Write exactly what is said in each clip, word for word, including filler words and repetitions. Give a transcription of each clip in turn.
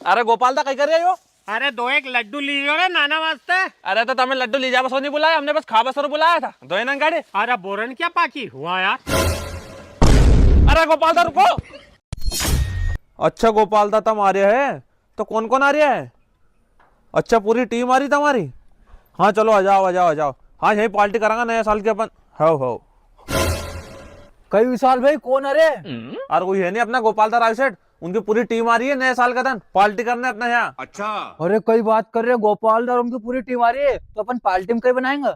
अरे गोपाल दा, कई कर रहे हो? अरे दो एक लड्डू लीजो रे नाना वास्ते। अरे तो तमे लड्डू ली जावा सो नी बुलाया, हमने बस खावा सो बुलाया था। दो ही नंगाड़े। अरे बोरन क्या पाकी हुआ यार? अरे गोपाल दा रुको। अच्छा गोपाल दा, तम आ रहे है, तो कौन कौन आ रहे है? अच्छा, पूरी टीम आ रही तमारी? हाँ, चलो, आ जाओ, आ जाओ, आ जाओ। हाँ, यहीं पार्टी करांगा नया साल के अपन। हाओ, हाओ। कई विशाल भाई, कौन आ रहे? अरे, कोई है नी, अपना गोपाल दा राय सेठ, उनकी पूरी टीम आ रही है नए साल का दिन पार्टी करने अपना यहाँ। अच्छा। अरे, कई बात कर रहे हो, गोपाल दा और उनकी पूरी टीम आ रही है, तो अपन पार्टी में कई बनाएंगे?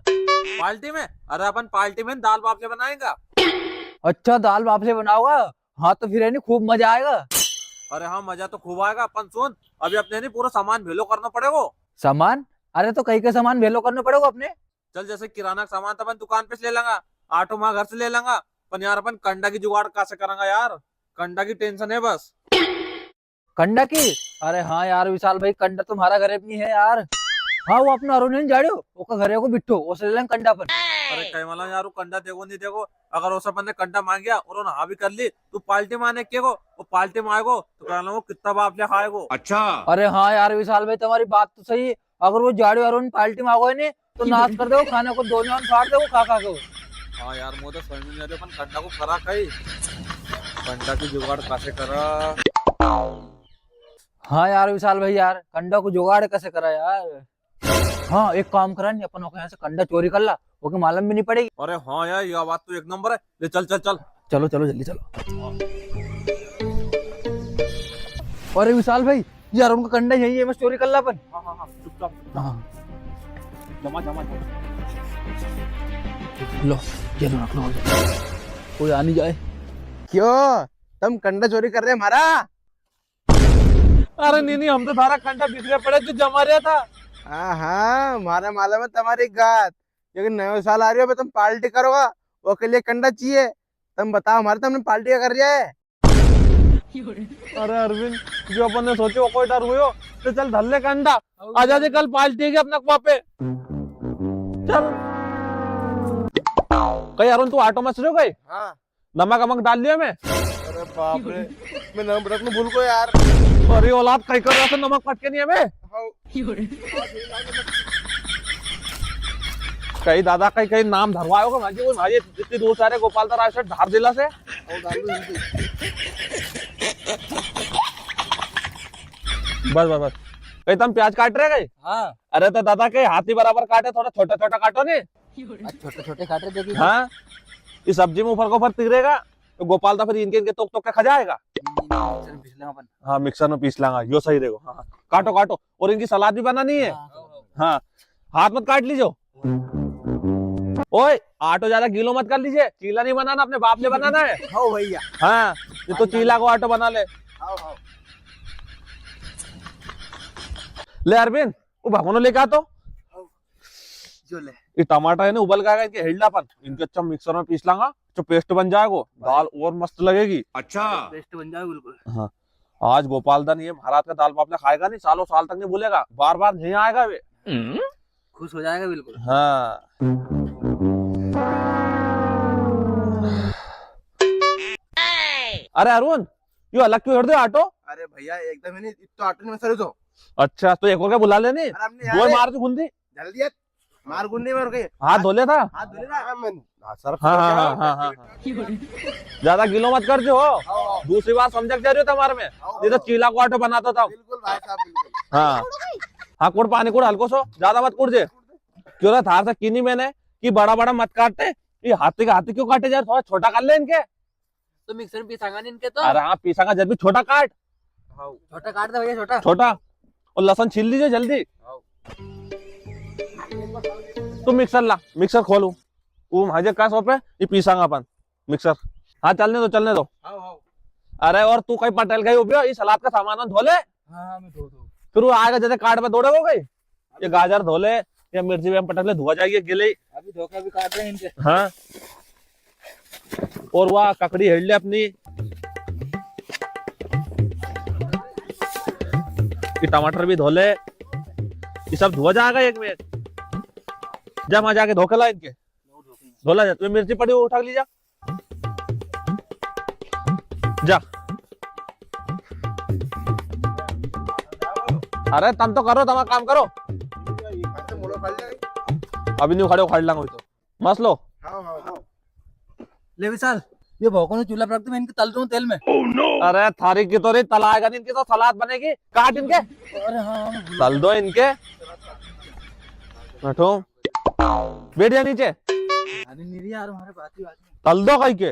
पार्टी में? अरे, अपन पार्टी में दाल बाफले बनाएंगे। अच्छा, दाल बाफले बनाओगा? हाँ, तो फिर है नी, खूब मजा आएगा। अरे हाँ, मजा तो खूब आएगा, पण सुन, अभी अपने नी पूरा सामान भेलो करनो पड़ेगो। सामान? अरे, तो कई के सामान भेलो करनो पड़ेगो अपने? चल, जैसे किराना का सामान तो अपन दुकान पे से ले लेंगा, आटो माँ घर से ले लेंगा, पण यार, अपन कंडा की जुगाड़ कैसे करांगा यार? कंडा की टेंशन है बस। कंडा की? अरे हाँ यार विशाल भाई, कंडा तो म्हारा घरे भी नी है यार। हाँ, वो अपना अरुण नी जाड़ियो, ओका घरे को बिट्ठो, ओसे ले लेंगे कंडा अपन। अरे कई वाला यार, वो कंडा देगो नी देगो, अगर ओसे अपन ने कंडा मांग्या और उन्हें हाँ भी कर ली, तो पार्टी में आने के को, वो पार्टी में आएगो, तो कहना वो कितना बाफले खाएगो। अच्छा। अरे हाँ यार विशाल भाई, तमारी बात तो सही है, अगर वो जाड़ियो अरुण पार्टी में आ गए नी, तो नाश कर देगो खाने को, दो जन फाड़ देगो खा खा के। हाँ यार, मो तो समझ में नी आ रही, अपन कंडा को करा कई? कंडा की जुगाड़ कैसे करा? हाँ यार विशाल भाई यार, कंडा को जुगाड़ कैसे करा यार? हाँ, एक काम करा नी, अपन ओके यहाँ से कंडा चोरी कर ला, ओके मालूम भी नी पड़ेगी। अरे हाँ यार, या बात तो एक नंबर है। ले चल, चल, चल। चलो, चलो, जल्दी चलो। अरे विशाल भाई, यार उनका कंडा यही है, बस चोरी कर ला अपन। हाँ, हाँ, हाँ, चुपचाप, चुपचाप। हाँ। जमा, जमा, जमा। लो, ये लो, रख लो। कोई आ नी जाए। क्यों? तम कंडा चोरी कर रहे म्हारा? अरे नी, नी, हम तो थारा कंडा बिखरे पड़े जो जमा रहा था। हाँ, हाँ, म्हारे मालूम है तमारी गात। लेकिन नयो साल आ रही हो, तम पार्टी करोगा, ओके लिए कंडा चाहिए। तम बताओ म्हारे, तमने पार्टी क्या कर रिया है? अरे अरविंद, जो अपन ने सोचो, वो कोई डर हुयो। तो चल, धर ले कंडा। आजा जी, कल पार्टी है अपना कुआ पे। चल। कई अरुण, तू आटो मस रियो कई? हाँ। नमक अमक डाल लियो मैं। अरे बाप रे, मैं नमक रखने भूल गयो यार। अरे औलाद, कई कर रहा था, नमक पटके नी है मैं। हाँ। कई दादा, कई, कई नाम धरवायो का भाई, वो भाई जितनी दूर सारे गोपाल दा राय से धार दिला से। हाँ, डाल दो जल्दी। Bus, bus, bus. कई तम प्याज काट रहे कई? हाँ। अरे तो दादा, कई हाथी बराबर काटे, थोड़ा छोटा छोटा काटो नी। आज छोटे छोटे काट रहे, देखिए। हाँ, ये सब्जी में ऊपर को ऊपर तिरेगा, तो गोपाल दा फिर इनके, इनके तोक तोक के खा जाएगा। नहीं, नहीं, मिक्सर में पीस लेंगे अपन। हाँ, मिक्सर में पीस लांगा, यो सही रहेगा। हाँ, हाँ। काटो, काटो, और इनकी सलाद भी बनानी है। हाँ। हाँ, हाथ मत काट लीजो। ओए, आटो ज्यादा गीलो मत कर लीजिए, चीला नहीं बनाना, अपने बाप ने बनाना है। हाँ भैया। हाँ, ये तो चीला को आटो बना ले। हाँ, हाँ। ले अरविंद, वो भगोनो लेके आ तो। हाँ। जो ले। ये टमाटर है ना, उबल गया, इनके हेड़ला अपन, इनके अच्छा मिक्सर में पीस लांगा, तो पेस्ट बन जाएगो, दाल और मस्त लगेगी। अच्छा। पेस्ट बन जाएगा बिल्कुल। हाँ, आज गोपाल दा नी है, महाराज का दाल बाफला खाएगा नी, सालों साल तक नी भूलेगा, बार बार नी आएगा वे। हम्म। खुश हो जाएगा बिल्कुल। हाँ। अरे अरुण, यो अलग क्यों कर दे आटो? अरे भैया, एकदम ही नी, इतना आटो नी मसरे तो। अच्छा, तो एक और क्या बुला लेनी? अरे हमने दो यार मार दी गुंदी। जल्दी है। मार गुंडी मार के। हाथ धो ले था? हाथ धो ले था। हाँ, मैं, हाँ, सर। हाँ, हाँ, हाँ, हाँ, हाँ। ज्यादा गीलो मत कर जो हो। हाँ। दूसरी बार समझा के जा रही हो तुम्हारे में। हाँ। ये तो चीला को आटो बनाता था। बिल्कुल भाई साहब, बिल्कुल। हाँ। हाँ, कुड़ पानी कुड़ हल्को सो, ज्यादा मत कुड़ जे। क्यों रे, थार से किनी मैंने कि बड़ा बड़ा मत काटते, ये हाथी के हाथी क्यों काटे जा रहे? थोड़ा छोटा कर ले इनके। तो मिक्सर में पीसांगा नी इनके तो। अरे हाँ, पीसांगा, जब भी छोटा काट। हाँ। छोटा काट दे भैया, छोटा। छोटा। और लहसुन छील लीजिए जल्दी। हाँ। तू मिक्सर ला, मिक्सर खोलू। वो भाजे का शॉप है, ये पीसांगा अपन मिक्सर। हाँ, चलने दो, चलने दो। हाँ, हाँ। अरे और तू कई पटेल कई उभ्यो, ये सलाद का सामान धो ले। हाँ, हाँ, मैं धो दूँ। फिर वो आएगा जैसे काट में दौड़े हो गई। ये गाजर धो ले, ये मिर्ची भी हम पटक ले, धुआ जाएगी, गिले ही। अभी धो के अभी काट रहे हैं इनके। हाँ। और वाह, ककड़ी हेड़ ले अपनी। ये टमाटर भी धो ले, ये सब धुआ जाएगा एक में। जा, वहां जाके धो के ला इनके। धो ला जा, तुम्हें मिर्ची पड़ी, वो उठा के ली जा। जा। अरे तम तो करो, तमारा काम करो। अभी नी उखाड़े, उखाड़ लांगा अभी तो। मसलो। हाँ, हाँ, हाँ। ले विशाल, ये भौंको ने चूल्हा पर रख दे, मैं इनके तल दूं तेल में। अरे थारी की तो रे, तलाएगा नी, इनकी तो सलाद बनेगी। काट इनके। अरे हाँ, हाँ, भूल तल दो इनके। बैठो। बैठ जा नीचे। अरे नी रे यार, हमारे बात ही बात में। तल दो कई के।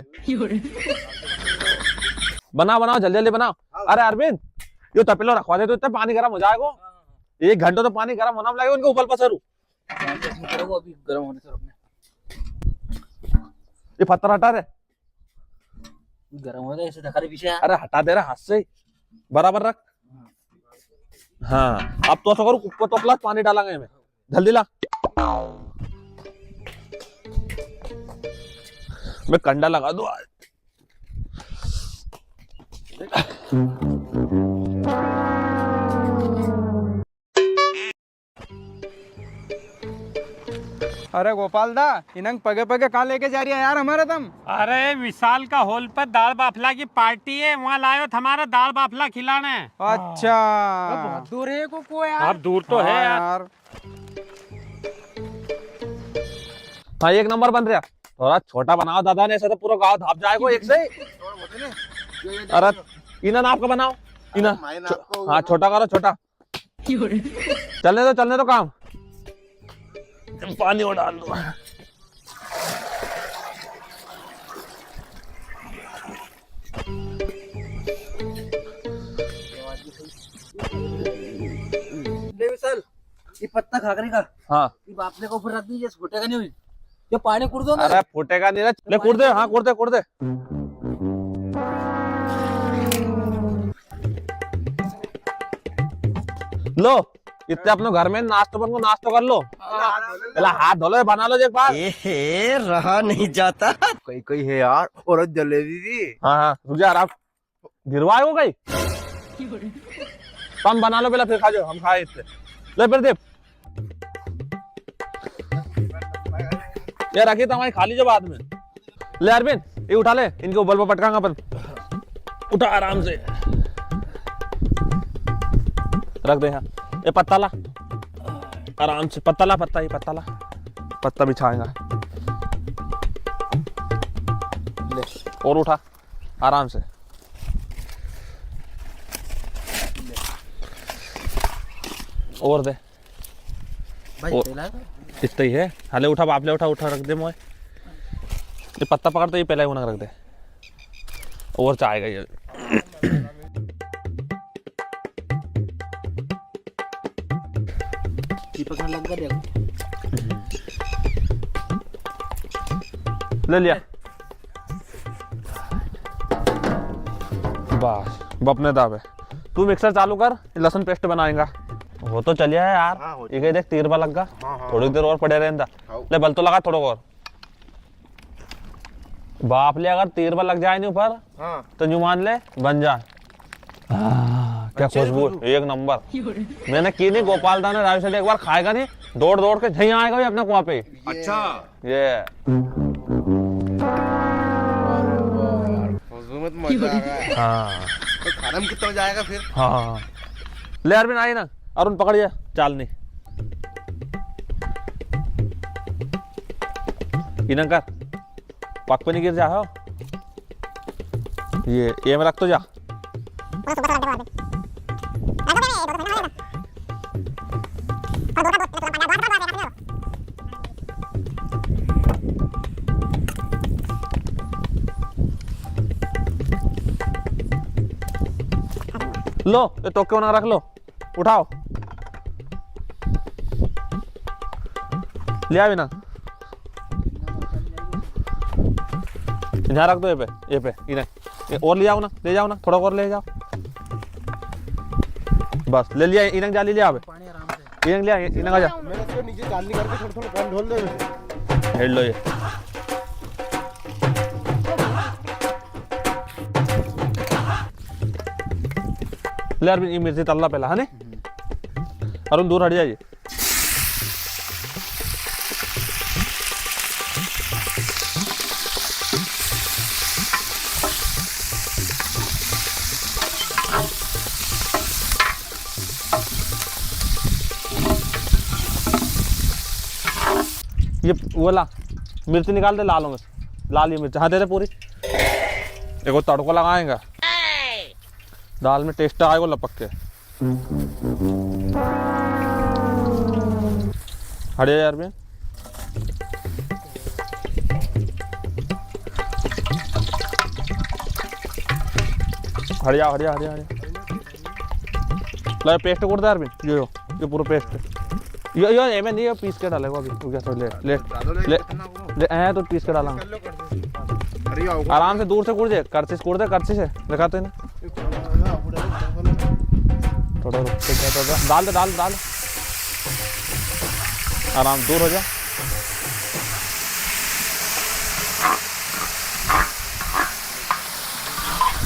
बनाओ, बनाओ, जल्दी, जल्दी बनाओ। अरे अरविंद, यो तपेलो रखवा दे तो, इतना पानी गर्म हो जाएगा। एक घंटा तो पानी गर्म होना में लगेगा, उनके ऊपर पसरू। हाँ, तो इसमें करो, वो अभी गर्म होने से रखना। ये पत्थर हटा रे। गर्म हो गया, ऐसे धक्का दे पीछे। अरे हटा दे रे हाथ से, बराबर रख। हाँ, अब तो ऐसा करो, ऊपर तो ग्लास पानी डालांगे मैं, जल्दी ला। मैं कंडा लगा दूं आज। अरे गोपाल दा, इनंग पगे पगे कहाँ लेके जा रिया यार हमारा तम? अरे विशाल का हॉल पर दाल बाफला की पार्टी है, वहाँ लायो था हमारा दाल बाफला खिलाने। अच्छा। अरे बहुत दूर है को, को यार। हाँ, दूर तो है यार। हाँ, एक नंबर बन रहा। थोड़ा छोटा बनाओ दादा ने, ऐसे तो पूरा गांव धाप जाएगा एक से ही। अरे इना नाप का बनाओ, इना। हाँ, छोटा करो, छोटा। चलने दो, चलने दो काम। पानी और डाल दो। ले विशाल, ये पत्ता खाकरे का। हाँ। ये बाफले का ऊपर रख दीजिए, फूटेगा नी। ये पानी कुड़ दो ना। अरे फूटेगा नी रे। ले कुड़ दे, हाँ कुड़ दे, कुड़ दे। लो, इतने अपने घर में नाश्तो बन को नाश्तो कर लो। पहला हाथ धो लो, बना लो एक बार। ए हे, रहा नहीं जाता। कई कई है यार, और जलेबी भी। हाँ, हाँ, रुक जा आराम। गिरवाए हो गई? तो हम बना लो पहले, फिर खा जाओ, हम खाए इससे। ले प्रदीप, ये रखी तो हमारी खा लीजिए बाद में। ले अरविंद, ये उठा ले, इनके ऊपर पर पटकांगा अपन। उठा आराम से, रख दे यहाँ। ये पत्ता ला, आराम से पत्ता ला, पत्ता, ये पत्ता ला, पत्ता बिछाएगा। ले, और उठा। आराम से। और दे। भाई, और तेला है? इतना ही है। हाले उठा, बाफले उठा, उठा रख दे मोए। ये पत्ता पकड़ तो ये पहले ही उन्हें रख दे। और चाहेगा ये। चिपकने लग गया, देखो। ले लिया। बस, बपने दावे। तू मिक्सर चालू कर, लहसुन पेस्ट बनाएगा। वो तो चलिया है यार। हाँ, हो ये देख, तीर पर लग गया। हाँ, हाँ, थोड़ी हाँ। देर और पड़े रहने दा। हाँ। ले, बल तो लगा थोड़ा और। बाफले अगर तीर पर लग जाए नी ऊपर, हाँ। तो न्यू मान ले, बन जा। आह, क्या अच्छी खुशबू, खुशबू। एक नंबर। मैंने की नी, गोपाल दा ने राजू से एक बार खाएगा नी, दौड़ दौड़ के झई आएगा भी अपने कुआं पे ही। अच्छा। ये। खुशबू में तो मजा आ रहा है। हाँ। तो खाने में कितना मजा आएगा फिर? हाँ। ले अरविंद, आई ना, अरुण पकड़ ये, चाल नी। इनंग कर। पग पे नी गिर जा, हो। ये, ये में रख तो जा। लो, ये टोके बना रख लो। उठाओ। ले आ बिना। यहाँ रख दो ये पे, ये पे, इन्हें। ये और ले आओ ना, ले जाओ ना, थोड़ा और ले जाओ। बस, ले लिया, इन्हें जा, ले लिया अबे। इन्हें लिया, इन्हें आ जा। मैंने इसको नीचे चालनी करके थोड़ा, थोड़ा पानी ढोल दे वैसे। हेड लो ये। ले अरविंद, ये मिर्ची तल्ला पहला, है ने? अरुण, दूर हट जाइए। ये वो ला, मिर्च निकाल दे, लाल हो में से। लाल ये मिर्च, हाँ, दे दे पूरी। एक वो तड़को लगाएगा, दाल में taste आएगा लपक के। हट जा यार बे। हट जा, हट जा, हट जा, हट जा। ले, paste कर दे अरविंद, यो, यो, यो पूरा paste। यो, यो, एमे नहीं, यो पीस के डालेगा अभी। रुक जा, थोड़ी ले, ले, ले, ले, ऐ तो पीस के डाला। आराम से दूर से कूद जे, करछी से कूद दे, करछी से। दिखा तो इन्हें। थोड़ा रुक, थोड़ा, थोड़ा, डाल दे, डाल, डाल। आराम, दूर हो जा।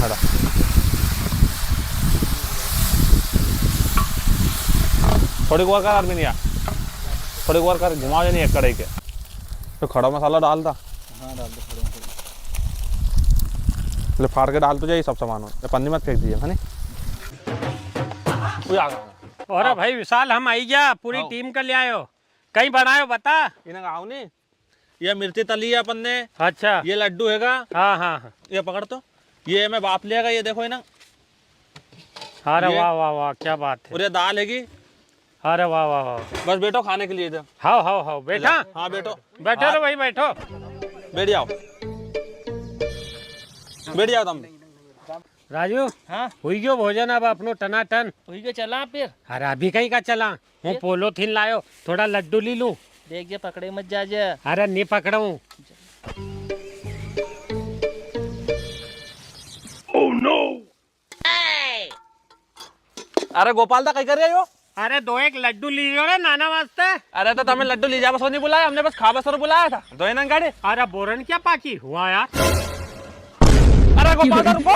हटा। थोड़ी और कर, आदमी नहीं आ। थोड़ी और कर, घुमा जो नहीं है कढ़ाई के। तो खड़ा मसाला डाल दा। हाँ, डाल दो खड़ा मसाला। ले, फाड़ के डाल तो जाइए सब सामान, ये पन्नी मत फेंक दीजिए, है नी? कोई आ गया। अरे आओ। भाई विशाल, हम आई गया, पूरी आओ। टीम का ले आयो। कई बनायो बता। इन्हें आओ नी। ये मिर्ची तली है अपन ने। अच्छा। ये लड्डू हैगा। हाँ, हाँ, हाँ। ये पकड़ तो। ये मैं बाप लिया, ये देखो इन्हें। अरे ये। वाह, वाह, वाह, क्या बात है। और ये दाल हैगी। अरे वाह, वाह, वाह। बस बैठो खाने के लिए इधर। हाओ, हाओ, हाओ, बैठा। हाँ, बैठो। बैठो रे भाई, बैठो। बैठ जाओ। बैठ जाओ तुम। राजू, हाँ? हुई गयो भोजन अब अपनो टनाटन? हुई गयो, चला फिर? अरे अभी कई का चला? हूँ फिर? पोलोथीन लायो, थोड़ा लड्डू ली लूँ। देख जे, पकड़े मत जा जे। अरे नी पकड़ूँ। Oh no! अरे गोपाल दा, कई कर रहे हो? अरे दो एक लड्डू ली लो रे नाना वास्ते। अरे तो तमें लड्डू ली जावा सो नी बुलाया, हमने बस खावा सो बुलाया था। दो ही नंगाड़े। अरे बोरन क्या पाकी हुआ यार? अरे गोपाल दा रुको।